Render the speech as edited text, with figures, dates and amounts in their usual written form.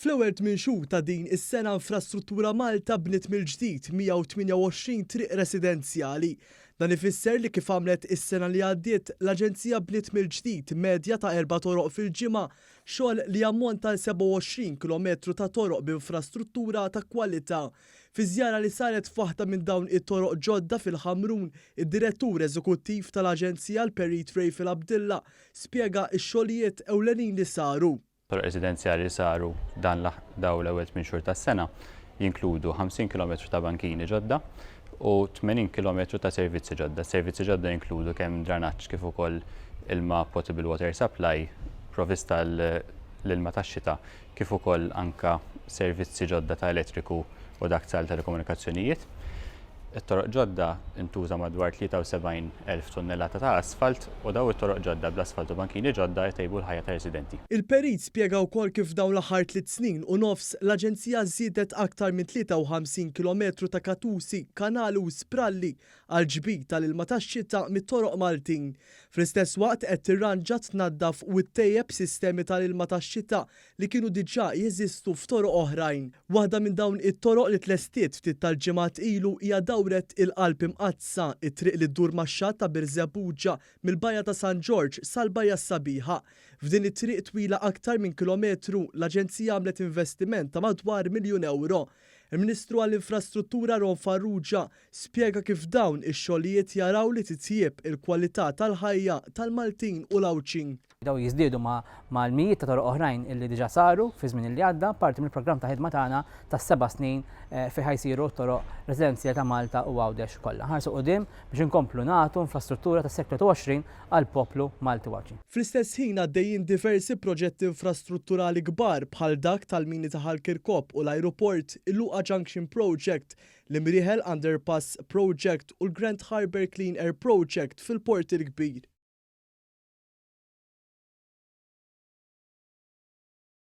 Fl-ewwel tminn xhur ta' din is-sena Infrastruttura Malta bniet mill-ġdid 128 triq residenzjali. Dan ifisser li kif għamlet is-sena li għaddiet, l-Aġenzija bniet mill-ġdid medja ta' erba' toroq fil-ġimgħa, xogħol li jammonta għal 27 kilometru ta' toroq b'infrastruttura ta' kwalità. Fi żjara li saret f'waħda minn dawn it-toroq ġodda fil-Ħamrun, id-Direttur Eżekuttiv tal-Aġenzija l-Perit Rayfil Abdilla spjega x-xogħlijiet ewlenin li saru. Toroq residenzjali li saru dan dawn l-ewwel tminn xhur tas-sena jinkludu 50 kilometru ta' bankini ġodda u 80 kilometru ta' servizzi ġodda. Servizzi ġodda jinkludu kemm dranaġġ kif ukoll ilma potable water supply, provvista l-ilma tax-xita, kif ukoll anka servizzi ġodda ta' elettriku u dak tal-telekomunikazzjonijiet. It-toroq ġodda ntuża madwar 73,000 tunnellata ta' asfalt u dawn it-toroq ġodda bl-asfalt u bankini ġodda jtejbu l-ħajja tar-residenti. Il-perit spjega wkoll kif f'dawn l-aħħar tliet snin u nofs l-aġenzija żiedet aktar minn 53 kilometru ta' katusi, kanali u spralli għall-ġbid tal-ilma tax-xita mit-toroq Maltin. Fl-istess waqt qed tirranġa, tnaddaf u ttejjeb sistemi tal-ilma tax-xita li kienu diġà jeżistu f'toroq oħrajn. Waħda minn dawn it-toroq li tlestiet ftit tal-ġimgħat ilu hija Dawret il-Qalb Imqaddsa, it-triq li ddur max-xatt ta' Birżebbuġa mill-Bajja ta' San Ġorġ sal-Bajja s-Sabiħa. F'din it-triq twila aktar minn kilometru, l-Aġenzija għamlet investiment ta' madwar miljun ewro. Il-Ministru għall-Infrastruttura Ron Farrugia spjega kif dawn ix-xogħlijiet jaraw li titjieb il-kwalità tal-ħajja tal-Maltin u l-Għawdxin. Dawn jiżdiedu mal-mijiet ta' toroq oħrajn illi diġà saru fi żmien illi għadda, parti mill-programm ta' ħidma tagħna tas-seba' snin fejn ħa jsiru t-toroq residenzjali ta' Malta u Għawdex kollha. Nħarsu quddiem biex inkomplu nagħtu infrastruttura tas-seklu 21 għall-poplu Malti u Għawdxi. Fl-istess ħin għaddejjin diversi proġetti infrastrutturali kbar bħal dak tal-mini ta' Ħal Kirkop u l-ajruport, il-Luqa Junction Project, l-Imrieħel Underpass Project u l-Grand Harbour Clean Air Project fil-Port il-Kbir.